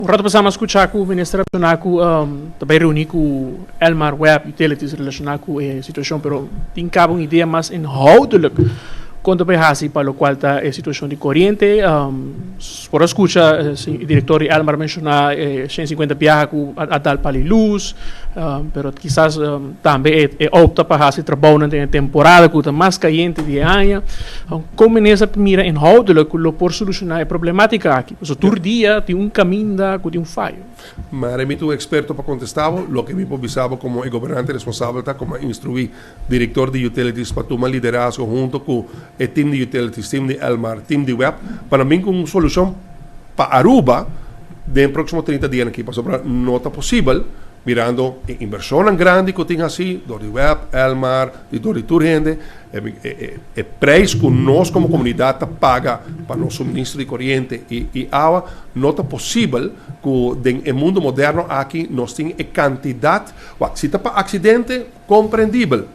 Un rato pasá mi a skuchá ku minister a menshoná ku ta bai reuní ku Elmar Web Utilities relashoná ku e situashon, pero tin kaba un idea mas inhoudelijk kon ta bai hasi pa lokual ta e situashon di koriente. Por a skucha e direktor di Elmar menshoná e 150 biaha ku a dal pali lus, pero kisas tambe e opta pa hasi trabounan den e temporada ku ta mas kayente di e aña. Kon minister ta mira inhoudelijk ku lo por solushoná e problematika aki? Pasobra tur dia tin un kaminda ku tin un fayo. Mare mi ta un eksperto pa kontestá bo. Loke mi por bisa bo komo e gobernante responsabel ta komo a instruí direktor di Utilities pa tuma liderazgo hunto ku e team di Utilities, team di Elmar, team di web pa nan bin ku un solushon pa Aruba den e próksimo 30 dianan aki pasobra no ta posibel mirando e invershonnan grandi ku tin hasi dor di web, Elmar i dor di tur hende. E prijs ku nos komo komunidat ta paga pa nos suministro di koriente i awa no ta posibel ku den e mundu moderno aki nos tin e kantidat. Wak, si ta pa aksidente, komprendibel,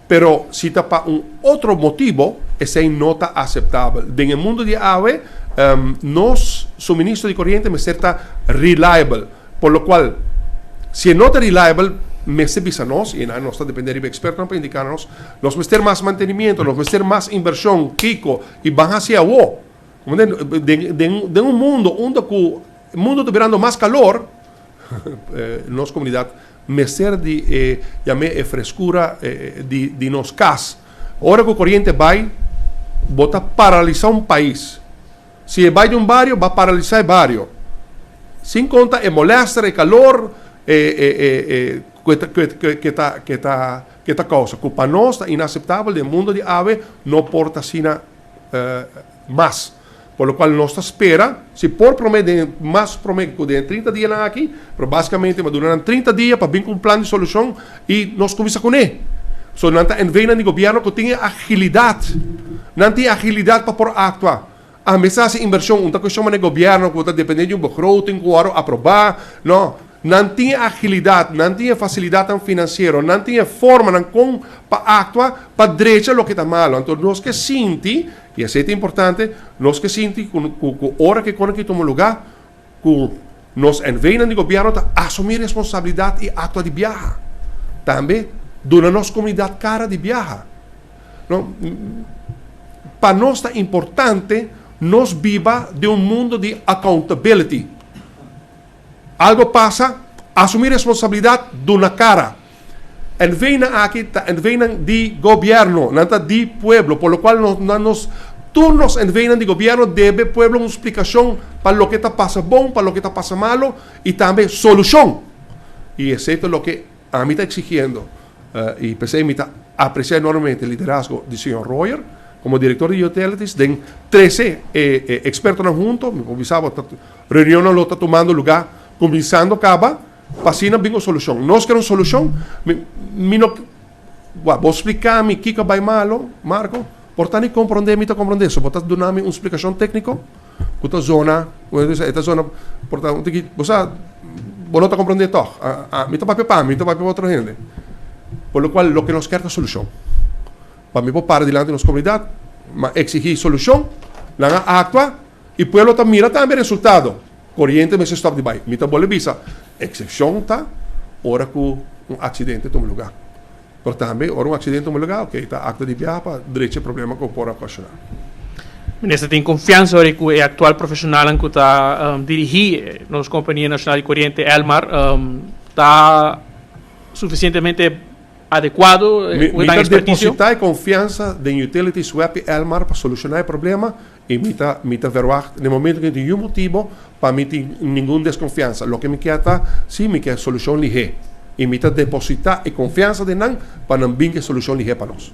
pero si ta pa un otro motibo esei no ta aseptabel. Den e mundu di awe nos suministro di koriente mester ta reliable. Por lo cual, si e no ta reliable, mester bisa nos, y enan nos ta depende riba expertonan pa indica nos, nos mester mas mantenimiento, nos mester mas inversion, kico, y ban haci awo. Den, den, den un mundo unda cu e mundo ta birando mas calor, nos comunidad mester di e, yam'e e frescura di, di nos cas. Ora cu coriente bay, bo ta paralisa un pais. Si e bai di un bario, ba paralisá e bario. Sin konta e molèster, e kalor, e e e e ku e ta ku e ku e ta ku e ta ku e ta kousa. Ku pa nos ta inaseptabel den mundo di awe no por ta asina mas. Por lo kual nos ta spera, si por promé den mas promé ku den e 30 dianan aki, pero basikamente mi a duna nan 30 dia pa bin ku un plan di solushon i nos kuminsá kuné. So nan ta NVnan di gobièrnu ku tin e agilidat. Nan tin e agilidat pa por aktua. A mester hasi invershon, un ta kueshon manera gobièrnu ku ta dependé di un begroting ku wòrdu aprobá. No, nan tin e agilidat, nan tin e fasilidatnan finansiero, nan tin e formanan kon pa aktua pa drecha loke ta malu. Anto nos ke sinti, i esei ta importante, nos ke sinti ku ku ora ku e kos aki tuma lugá, ku nos NVnan di gobièrnu ta asumí responsabilidat i aktua di biaha. Tambe duna nos komunidat kara di biaha. No, pa nos ta importante nos biba den un mundo di accountability. Algo pasa, asumí responsabilidat, duna kara. NVnan aki ta NVnan di gobièrnu, nan ta di pueblo, por lo kual nos nan nos tur nos NVnan di gobièrnu debe pueblo un splikashon pa loke ta pasa bon, pa loke ta pasa malo i tambe solushon. I esei ta loke ami ta eksigiendo i p'esei mi ta apresiá enormemente liderazgo di señor Royer komo direktor di Utilities den trese e e ekspertonan hunto. Mi por bisa bo ta reunionnan lo ta tumando lugá kuminsando kaba. Pa asina bin un solushon. Nos ker un solushon. Mi, mi no, wak, bo splika mi kiko a bai malo, Marco? Por ta ni komprondé, mi ta komprondé. So bo ta duna mi un splikashon tékniko ku ta zona, e ta zona, por ta un tiki, bo sa, bo no ta komprondé tòg. Mi ta papia pa mi, mi ta papia pa otro hende. Por lo kual loke nos ker ta solushon. Pa mi por para dilanti nos komunidat, mi a eksigí solushon, nan a aktua i pueblo ta mira tambe resultado. Koriente mester stòp di bai. Mi ta bolbe bisa, eksepshon ta ora ku un aksidente tuma lugá. Pero tambe ora un aksidente tuma lugá, oke, ta akto di biaha pa drecha e problema ku por okashoná. Minister tin konfiansa ora ku e aktual profeshonalnan ku ta dirigí nos Kompania Nashonal di Koriente, Elmar, ta sufisientemente adekuado ku nan ekspertisio? Mi ta depositá e konfiansa den Utilities, web i Elmar pa solushoná e problema. I mi ta, mi ta verwagt den momento ku no tin niun motibo pa mi tin ningun deskonfiansa. Loke mi kier ta, si, mi kier solushon lihé. I mi ta depositá e konfiansa den nan pa nan bin ku e solushon lihé pa nos.